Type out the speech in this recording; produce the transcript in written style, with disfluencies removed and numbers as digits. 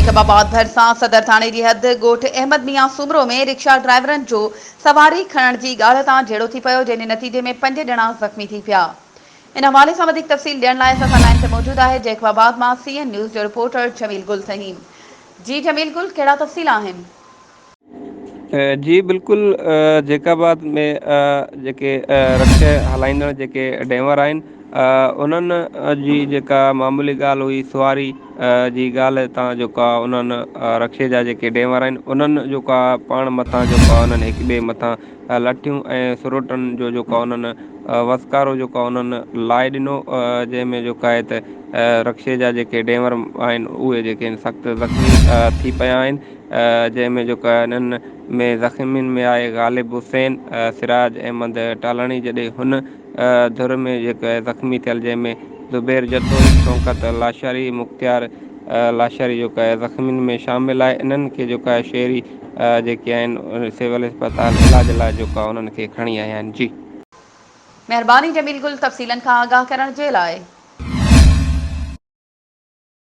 Jacob آباد ڀرسان صدر ٿاڻي جي حد ڳوٺ احمد ميان سومرو ۾ رڪشا ڊرائيورن جو سواري کڻڻ جي ڳالهه تان جهيڙو ٿي پيو جنهن جي نتيجي ۾ پنج ڄڻا زخمي ٿي پيا ان حوالي سان وڌيڪ تفصيل ڏيڻ لاء اسان سان لائين تي موجود آهي جيڪب آباد مان سي اين نيوز جو رپورٽر جميل گل ٿهيم جي جميل گل ڪهڙا تفصيل آهن. جي بلڪل جيڪب آباد ۾ جيڪي رڪشا هلائيندڙ جيڪي ڊرائيور آهن انهن جي جيڪا معمولي ڳالهه هئي سواري جي ڳالهه تان جيڪا انهن رڪشي جا جيڪي ڊرائيور آهن انهن جيڪا پاڻ مٿان جيڪا انهن هڪ ٻئي مٿان لٺيون ۽ سروٽن جو جيڪا انهن وسڪارو جيڪا انهن لائي ڏنو جنهن ۾ جيڪا آهي ته رڪشي جا جيڪي ڊرائيور آهن اهي جيڪي سخت زخمي ٿي پيا آهن جنهن ۾ جيڪو آهي انهن ۾ زخمين ۾ آهي غالب حسين، سراج احمد ٽالڻي جڏهن هن ڌر ۾ جيڪو آهي زخمي ٿيل جنهن ۾ زبير جتوئي، شوڪت لاشاري، مختيار لاشاري جيڪو آهي زخمين ۾ شامل آهي انهن کي جيڪو آهي شهري جيڪي آهن سول اسپتال علاج لاء جيڪو آهي انهن کي کڻي آيا آهن جي. مهرباني جميل گل تفصيلن کان آگاهه ڪرڻ جي لاء.